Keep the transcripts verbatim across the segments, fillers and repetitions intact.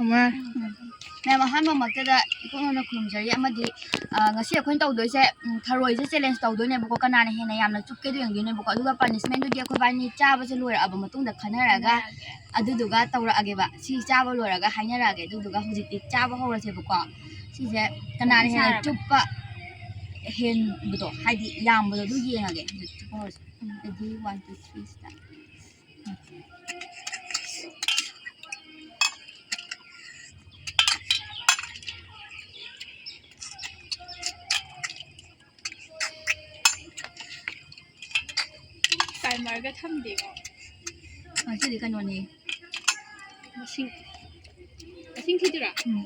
ꯃꯌꯥꯝ, ꯑꯍꯥꯟꯕꯃꯛꯇꯗ ꯏꯀꯣꯛꯅꯅ ꯈꯨꯔꯨꯝꯖꯔꯤ꯫ ꯑꯃꯗꯤ, ꯑ, ꯉꯁꯤ ꯑꯩꯈꯣꯏꯅ ꯇꯧꯗꯣꯏꯁꯦ, ꯎꯝ, ꯊꯔꯣꯏꯁꯦ challenge ꯇꯧꯗꯣꯏꯅꯦꯕꯀꯣ, ꯀꯅꯥꯅ ꯍꯦꯟꯅ ꯌꯥꯝꯅ ꯆꯨꯞꯀꯦꯗꯣ ꯌꯦꯡꯗꯣꯏꯅꯦꯕꯀꯣ꯫ ꯑꯗꯨꯒ punishmentꯗꯨꯗꯤ ꯑꯩꯈꯣꯏ ꯕꯥꯅꯤ ꯆꯥꯕꯁꯦ ꯂꯣꯏꯔꯛꯑꯕ ꯃꯇꯨꯡꯗ ꯈꯟꯅꯔꯒ, ꯑꯗꯨꯗꯨꯒ ꯇꯧꯔꯛꯑꯒꯦꯕ꯫ ꯁꯤ ꯆꯥꯕ ꯂꯣꯏꯔꯒ ꯍꯥꯏꯅꯔꯛꯑꯒꯦ꯫ ꯑꯗꯨꯗꯨꯒ ꯍꯧꯖꯤꯛꯇꯤ ꯆꯥꯕ ꯍꯧꯔꯁꯦꯕꯀꯣ꯫ ꯁꯤꯁꯦ ꯀꯅꯥꯅ ꯍꯦꯟꯅ ꯆꯥꯔꯕ? ꯆꯨꯞꯄ ꯍꯦꯟꯕꯗꯣ, ꯍꯥꯏꯗꯤ ꯌꯥꯝꯕꯗꯣ, ꯑꯗꯨ ꯌꯦꯡꯉꯒꯦ꯫ ꯍꯧꯖꯤꯛ ꯆꯨꯞꯄ ꯍꯧꯔꯁꯦ꯫ ꯎꯝ꯫ Ready, one, two, three, start. Timerꯒ ꯊꯝꯗꯦꯀꯣ꯫ ꯉꯁꯤꯗꯤ ꯀꯩꯅꯣꯅꯦ꯫ ꯃꯁꯤꯡ, ꯃꯁꯤꯡ ꯊꯤꯗꯣꯏꯔꯥ? ꯎꯝ꯫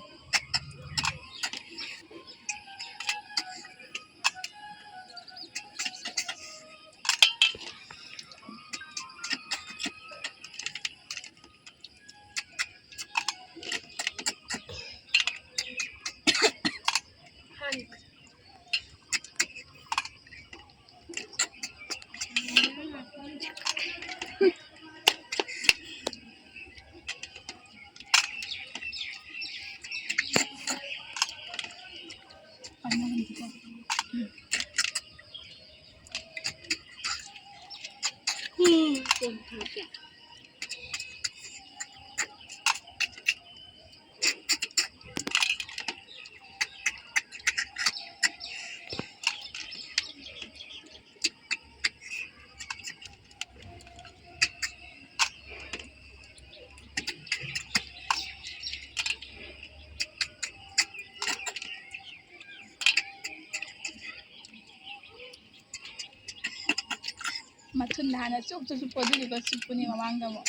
ꯃꯊꯨꯟꯗ ꯍꯥꯟꯅ ꯆꯨꯞ ꯆꯨꯞ ꯆꯨꯞꯄꯣ, ꯑꯗꯨꯗꯨꯒ ꯆꯨꯞꯄꯨꯅꯦ ꯃꯃꯥꯡꯗ ꯑꯃꯨꯛ꯫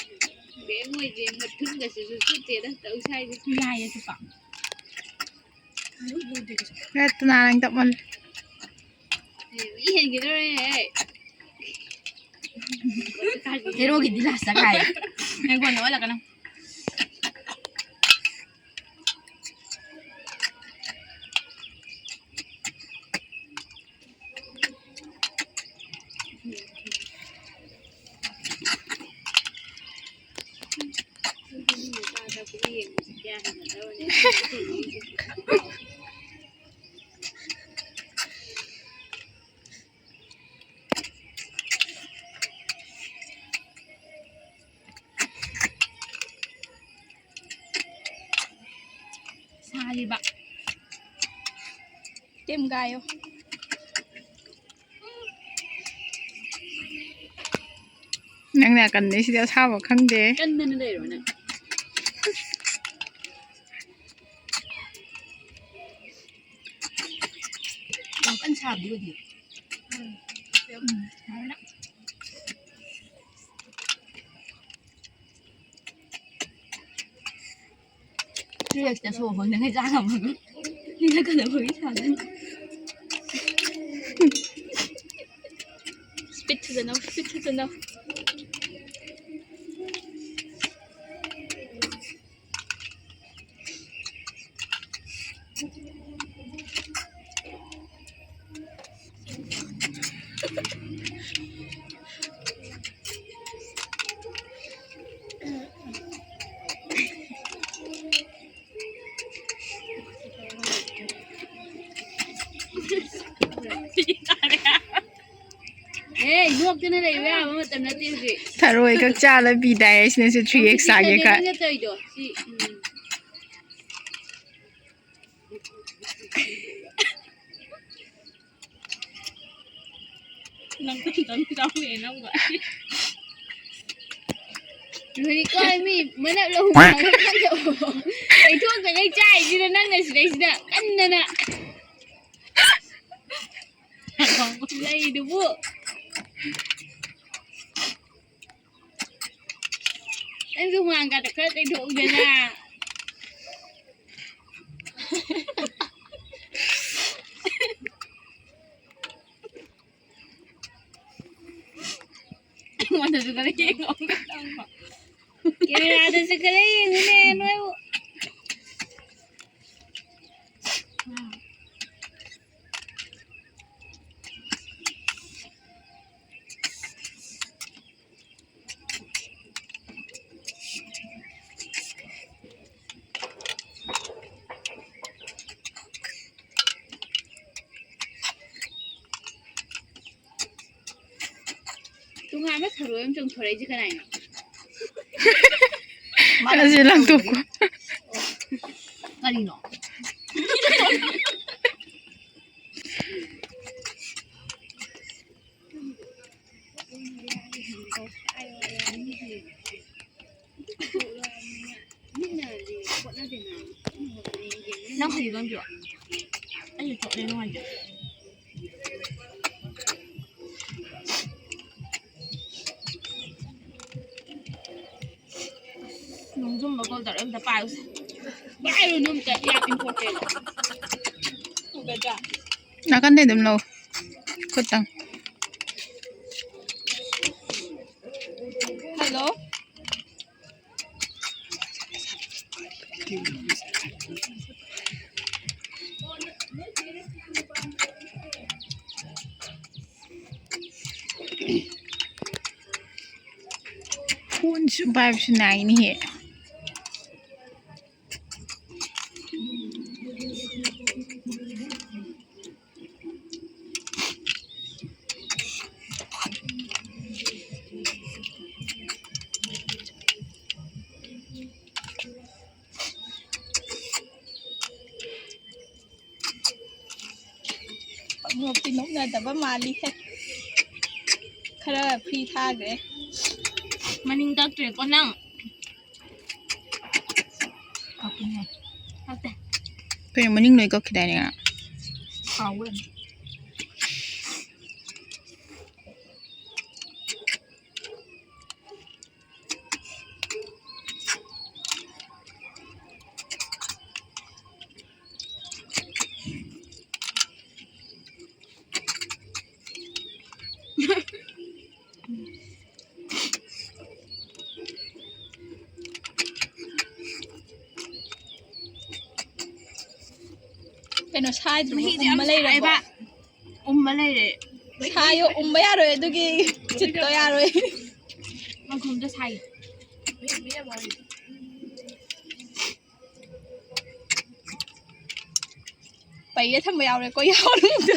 ꯕꯦꯝ ꯍꯣꯏꯗꯤ ꯃꯊꯨꯟꯒꯁꯤꯁꯨ ꯆꯨꯞꯇꯦꯗ ꯇꯧ ꯁꯥꯏꯁꯦ꯫ ꯌꯥꯏꯌꯦ ꯆꯨꯞꯄ꯫ ꯔꯠꯇꯅꯥ ꯅꯪ ꯇꯞꯃꯜꯂꯦ꯫ ꯑꯦ, ꯃꯤ ꯍꯦꯟꯈꯤꯗꯧꯔꯦꯍꯦ꯫ ꯍꯦꯔꯣꯒꯤꯗꯤ ꯂꯥꯁꯇ ꯀꯥꯏ꯫ ꯉꯥꯏꯈꯣ, ꯅꯣꯛꯍꯜꯂꯛꯀꯅꯨ꯫ ꯊ꯭ꯔꯤ ꯌꯦꯡꯕꯁꯦ ꯀꯌꯥ ꯍꯩꯅꯗꯕꯅꯦ꯫ ꯁꯥꯔꯤꯕ꯫ ꯇꯤꯝ ꯒꯥꯏꯌꯣ꯫ ꯅꯪ ꯅꯥꯀꯟꯗꯩꯁꯤꯗꯤ ꯑꯁꯥꯕ ꯈꯪꯗꯦ꯫ ꯀꯟꯗꯅ ꯂꯩꯔꯣ ꯅꯪ꯫ ꯌꯥꯝ ꯀꯟꯅ ꯁꯥꯕꯗꯤ ꯑꯣꯏꯗꯦ꯫ ꯎꯝ꯫ ꯇꯨꯔꯦꯛꯇ ꯁꯣꯔ ꯍꯣꯟꯅꯉꯩ ꯆꯥ ꯉꯝꯃꯔꯣꯏ꯫ ꯁꯤꯅ ꯀꯩꯗꯧꯕꯒꯤ ꯁꯥꯗꯣꯏꯅꯣ? Speed ꯊꯨꯖꯅꯧ, speed ꯊꯨꯖꯅꯧ꯫ ꯑꯦ, ꯅꯣꯛꯇꯅ ꯂꯩꯕ ꯌꯥꯕ ꯃꯇꯝ ꯅꯠꯇꯦ ꯍꯧꯖꯤꯛ꯫ ꯊꯔꯣꯏ ꯈꯛ ꯆꯥ ꯂꯝꯕꯤꯗꯥꯏ ꯍꯥꯏꯁꯤꯅꯁꯨ three X ꯆꯥꯒꯦ ꯈ-, ꯅꯪꯅ ꯇꯧꯔꯤꯗꯣ꯫ ꯁꯤ, ꯎꯝ꯫ ꯅꯪ ꯇꯝ ꯇꯝ ꯆꯥꯎꯋꯦ ꯅꯪꯕꯨ꯫ ꯍꯧꯖꯤꯛꯀꯥꯟ ꯃꯤ ꯃꯅꯞ ꯂꯧꯍꯧꯕ ꯈꯪꯗꯕ꯫ ꯂꯩꯊꯣꯛꯇꯈꯩ ꯆꯥꯏꯁꯤꯗ ꯅꯪꯅ ꯁꯤꯗꯩꯁꯤꯗ ꯀꯟꯗꯅ꯫ ꯂꯩꯗꯨꯕꯨ꯫ ꯅꯪꯁꯨ ꯍꯨꯃꯥꯡꯒꯗꯣ ꯈꯔ ꯇꯩꯊꯣꯛꯎꯗꯅ꯫ ꯑꯩꯉꯣꯟꯗꯁꯨ ꯈꯔ ꯌꯦꯡꯉꯣ꯫ ꯀꯦꯃꯦꯔꯥꯗꯁꯨ ꯈꯔ ꯌꯦꯡꯉꯨꯅꯦ ꯅꯣꯏꯕꯨ꯫ ꯑꯃ ꯊꯔꯣꯏ ꯑꯃ ꯆꯣꯡꯊꯣꯔꯛꯏꯁꯦ ꯀꯅꯥꯏꯅꯣ? ꯑꯁꯤ ꯂꯪꯊꯣꯛꯀꯣ꯫ ꯀꯔꯤꯅꯣ? ꯅꯪ ꯍꯩꯕ ꯑꯃ ꯄꯤꯔꯛꯑꯣ꯫ ꯑꯩꯁꯨ ꯆꯣꯀ꯭ꯂꯦꯠ ꯅꯨꯡꯉꯥꯏꯇꯦ꯫ ꯅꯣꯡꯖꯨꯝꯕ ꯀꯣꯜ ꯇꯧꯔꯛꯑꯦ, ꯑꯝꯇ ꯄꯥꯏꯌꯨꯁꯦ꯫ ꯄꯥꯏꯔꯨꯅꯨ ꯑꯝꯇ, ꯌꯥꯝ important꯫ ꯎꯒꯗ꯭ꯔꯥ? ꯅꯥꯀꯟꯗꯩ ꯑꯗꯨꯝ ꯂꯧ꯫ ꯈꯨꯠꯇꯪ꯫ Hello꯫ ꯐꯣꯟꯁꯨ ꯄꯥꯏꯕꯁꯨ ꯅꯥꯏꯅꯦꯍꯦ꯫ ꯅꯣꯛꯇꯤ ꯅꯣꯛꯅꯗꯕ ꯃꯥꯜꯂꯤꯍꯦ꯫ ꯈꯔ free ꯊꯥꯈ꯭ꯔꯦ꯫ ꯃꯅꯤꯡ ꯀꯛꯇ꯭ꯔꯦꯀꯣ ꯅꯪ? ꯀꯛꯄꯅꯦ꯫ ꯀꯛꯇꯦ꯫ ꯀꯩꯅꯣ, ꯃꯅꯤꯡ ꯂꯣꯏ ꯀꯛꯈꯤꯗꯥꯏꯅꯦ ꯉꯔꯥꯡ? ꯀꯥꯎꯋꯦ꯫ ꯀꯩꯅꯣ, ꯁꯥꯏꯗ꯭ꯔꯤꯕꯣ? ꯃꯍꯤꯗꯤ ꯌꯥꯝ ꯎꯝꯃ ꯂꯩꯔꯕꯣ? ꯁꯥꯏꯕ꯫ ꯎꯝꯃ ꯂꯩꯔꯦ꯫ ꯁꯥꯏꯌꯣ, ꯎꯝꯕ ꯌꯥꯔꯣꯏ, ꯑꯗꯨꯒꯤ ꯆꯤꯠꯇꯣ ꯌꯥꯔꯣꯏ꯫ ꯃꯈꯨꯝꯗ ꯁꯥꯏ꯫ ꯄꯩꯔ ꯊꯝꯕ ꯌꯥꯎꯔꯦꯀꯣ, ꯌꯥꯎꯔꯝꯗ꯫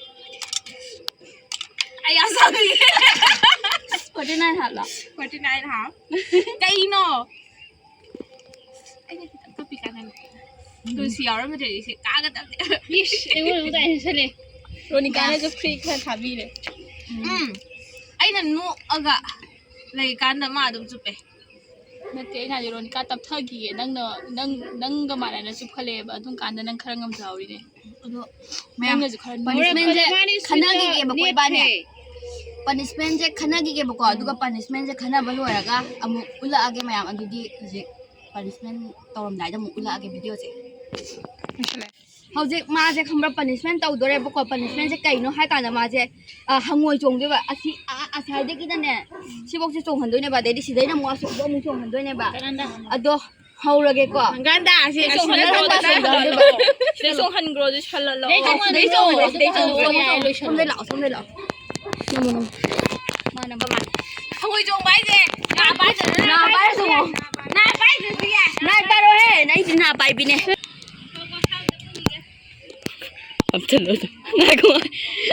ꯐꯣꯔꯇꯤ ꯅꯥꯏꯟ ꯍꯥꯞꯂꯣ? ꯐꯣꯔꯇꯤ ꯅꯥꯏꯟ ꯍꯥꯞ꯫ ꯀꯩꯅꯣ? ꯑꯩꯅ ꯈꯤꯇꯪ ꯀꯞꯄꯤ ꯀꯥꯟꯗꯅꯦ꯫ ꯇꯨꯜꯁꯤ ꯌꯥꯎꯔꯝꯗ꯭ꯔꯗꯤ ꯁꯤ ꯀꯥꯒꯗꯕꯅꯦ꯫ ꯏꯁ, ꯑꯩꯉꯣꯟꯗ ꯑꯃꯨꯛ ꯇꯥꯏꯁꯜꯂꯦ꯫ ꯔꯣꯅꯤꯀꯥꯅꯁꯨ ꯐ꯭ꯔꯤ ꯈꯔ ꯊꯥꯕꯤꯔꯦ꯫ ꯎꯝ꯫ ꯑꯩꯅ ꯅꯣꯛꯑꯒ ꯂꯩꯀꯥꯟꯗ ꯃꯥ ꯑꯗꯨꯝ ꯆꯨꯞꯄꯦ꯫ ꯅꯠꯇꯦ, ꯑꯩꯅ ꯍꯥꯏꯗꯤ ꯔꯣꯅꯤꯀꯥ ꯇꯞꯊꯈꯤꯌꯦ꯫ ꯅꯪꯅ, ꯅꯪ, ꯅꯪꯒ ꯃꯥꯟꯅꯅ ꯆꯨꯞꯈꯠꯂꯛꯑꯦꯕ꯫ ꯑꯗꯨꯝ ꯀꯥꯟꯗ ꯅꯪ ꯈꯔ ꯉꯝꯖꯍꯧꯔꯤꯅꯦ꯫ ꯑꯗꯣ ꯃꯌꯥꯝ ꯅꯪꯅꯁꯨ ꯈꯔ punishmentꯁꯦ ꯃꯣꯔꯦ ꯈꯠꯅꯈꯤꯒꯦꯕꯀꯣ ꯃꯥꯅꯤ ꯏꯕꯥꯅꯤ꯫ ꯁꯤꯗ Punishmentꯁꯦ ꯈꯟꯅꯈꯤꯒꯦꯕꯀꯣ, ꯑꯗꯨꯒ punishmentꯁꯦ ꯈꯟꯅꯕ ꯂꯣꯏꯔꯒ ꯑꯃꯨꯛ ꯎꯠꯂꯛꯑꯒꯦ ꯃꯌꯥꯝ꯫ ꯑꯗꯨꯗꯤ ꯍꯧꯖꯤꯛ punishment ꯇꯧꯔꯝꯗꯥꯏꯗ ꯑꯃꯨꯛ ꯎꯠꯂꯛꯑꯒꯦ videoꯁꯦ꯫ ꯍꯧꯖꯤꯛ ꯃꯥꯁꯦ ꯈꯪꯕ꯭ꯔꯥ, punishment ꯇꯧꯗꯣꯔꯦꯕꯀꯣ꯫ Punishmentꯁꯦ ꯀꯩꯅꯣ ꯍꯥꯏ ꯀꯥꯟꯗ ꯃꯥꯁꯦ, ꯑ, ꯍꯪꯉꯣꯏ ꯆꯣꯡꯗꯣꯏꯕ꯫ ꯑꯁꯤ, ꯑ, ꯑꯁꯥꯏꯗꯒꯤꯅꯅꯦ ꯁꯤꯐꯧꯁꯦ ꯆꯣꯡꯍꯟꯗꯣꯏꯅꯦꯕ꯫ ꯑꯗꯩꯗꯤ ꯁꯤꯗꯩꯅ ꯑꯃꯨꯛ ꯑꯁꯣꯝꯗ ꯑꯃꯨꯛ ꯆꯣꯡꯍꯟꯗꯣꯏꯅꯦꯕ꯫ ꯑꯗꯣ ꯍꯧꯔꯒꯦꯀꯣ꯫ ꯍꯪꯒꯥꯟꯗꯥ, ꯑꯁꯤ, ꯑꯁꯤ ꯍꯪꯒꯥꯟꯗꯥ ꯅꯠꯇ꯭ꯔꯣ? ꯁꯣꯝꯗ ꯆꯣꯡꯍꯟꯗꯣꯏꯕ꯫ ꯁꯤꯗ ꯆꯣꯡꯍꯟꯈ꯭ꯔꯣ, ꯑꯗꯨ ꯁꯜꯍꯜꯂꯣ꯫ ꯁꯤꯗꯩ ꯆꯣꯡꯍꯟꯗꯣꯏ, ꯁꯤꯗꯩ ꯆꯣꯡꯍꯟꯗꯣꯏ, ꯁꯣꯝꯗ ꯆꯣꯡꯍꯟꯗꯣꯏ꯫ ꯂꯥꯛꯑꯣ, ꯁꯣꯝꯗ ꯂꯥꯛꯑꯣ꯫ ꯅꯝꯃꯣ, ꯅꯝꯃꯣ꯫ ꯃꯥ ꯅꯝꯕ ꯃꯥꯜꯂꯦ꯫ ꯍꯪꯉꯣꯏ ꯆꯣꯡꯕ ꯍꯥꯏꯁꯦ ꯅꯥ ꯄꯥꯏꯗ꯭ꯔꯗꯤ ꯅꯥ ꯄꯥꯏꯔꯁꯨ ꯌꯥꯏ꯫ ꯅꯥ ꯄꯥꯏꯗ꯭ꯔꯁꯨ ꯌꯥꯏ꯫ ꯅꯥ ꯄꯥꯏꯔꯣꯍꯦ, ꯑꯩꯗꯤ ꯅꯥ ꯄꯥꯏꯕꯤꯅꯦ꯫ ꯍꯥꯞꯆꯜꯂꯣ ꯑꯗꯨꯝ꯫ ꯉꯥꯏꯈꯣ,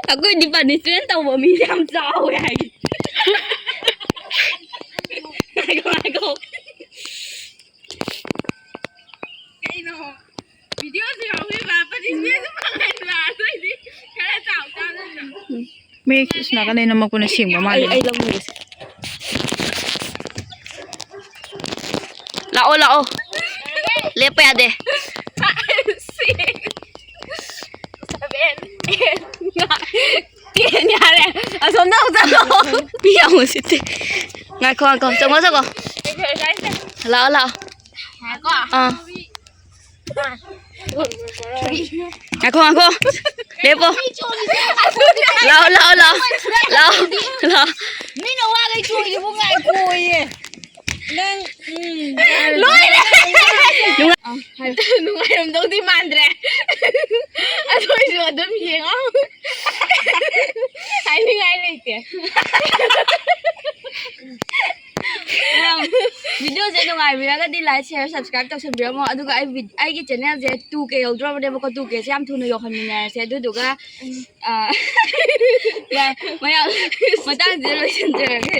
ꯑꯩꯈꯣꯏ department ꯇꯧꯕ ꯃꯤꯁꯦ ꯌꯥꯝ ꯆꯥꯎꯋꯦ ꯍꯥꯏ꯫ ꯉꯥꯏꯈꯣ, ꯉꯥꯏꯈꯣ꯫ ꯀꯩꯅꯣ? Videoꯁꯨ ꯌꯥꯎꯕꯤꯕ, punishmentꯁꯨ ꯐꯪꯍꯟꯕ, ꯑꯗꯨꯑꯣꯏꯗꯤ ꯈꯔ ꯆꯥꯎ ꯇꯥꯕ ꯅꯠꯇ꯭ꯔꯣ? ꯃꯌꯦꯛ ꯁꯤ ꯅꯥꯀꯟꯗꯩ ꯅꯝꯃꯛꯄꯅ ꯁꯦꯡꯕ ꯃꯥꯜꯂꯦ꯫ ꯑꯩ ꯂꯧꯅꯤꯡꯉꯦ꯫ ꯂꯥꯛꯑꯣ, ꯂꯥꯛꯑꯣ꯫ ꯂꯦꯞꯄ ꯌꯥꯗꯦ꯫ Five, six, seven, eight, nine, ten ꯌꯥꯔꯦ꯫ ꯑꯁꯣꯝꯗ ꯑꯃꯨꯛ ꯆꯠꯂꯣ꯫ ꯃꯤ ꯌꯥꯝ ꯎꯁꯤꯠꯇꯦ꯫ ꯉꯥꯏꯈꯣ, ꯉꯥꯏꯈꯣ꯫ ꯆꯪꯉꯣ, ꯆꯪꯉꯣ꯫ ꯂꯥꯛꯑꯣ, ꯂꯥꯛꯑꯣ꯫ ꯉꯥꯏꯈꯣ꯫ ꯑꯥ꯫ ꯉꯥꯏꯈꯣ, ꯉꯥꯏꯈꯣ꯫ ꯂꯦꯞꯄꯣ꯫ ꯂꯥꯛꯑꯣ, ꯂꯥꯛꯑꯣ, ꯂꯥꯛꯑꯣ꯫ ꯂꯥꯛꯑꯣ, ꯂꯥꯛꯑꯣ꯫ ꯃꯤꯅ ꯋꯥ ꯂꯩ ꯆꯣꯏꯔꯤꯕꯨ ꯉꯥꯏꯈꯣꯌꯦ꯫ ꯅꯪ, ꯎꯝ꯫ ꯂꯣꯏꯔꯦ꯫ ꯅꯨꯡꯉꯥꯏꯔꯝꯗꯧꯗꯤ ꯃꯥꯟꯗ꯭ꯔꯦ꯫ ꯑꯗꯨ ꯑꯣꯏꯁꯨ ꯑꯗꯨꯝ ꯌꯦꯡꯉꯣ꯫ ꯍꯥꯏꯅꯤꯡꯉꯥꯏ ꯂꯩꯇꯦ꯫ ꯃꯌꯥꯝ, ꯚꯤꯗꯤꯑꯣꯁꯦ ꯅꯨꯡꯉꯥꯏꯕꯤꯔꯒꯗꯤ like, share, subscribe ꯇꯧꯁꯟꯕꯤꯔꯝꯃꯣ꯫ ꯑꯗꯨꯒ ꯑꯩ ꯚꯤ- ꯑꯩꯒꯤ ꯆꯦꯅꯦꯜꯁꯦ two K ꯌꯧꯗ꯭ꯔꯕꯅꯦꯕꯀꯣ꯫ Two Kꯁꯦ ꯌꯥꯝ ꯊꯨꯅ ꯌꯧꯍꯟꯃꯤꯟꯅꯔꯁꯦ꯫ ꯑꯗꯨꯗꯨꯒ ꯑꯥ, ꯌꯥꯏ, ꯃꯌꯥꯝ, ꯃꯇꯥꯡꯁꯤꯗ ꯂꯣꯏꯁꯤꯟꯖꯔꯒꯦ꯫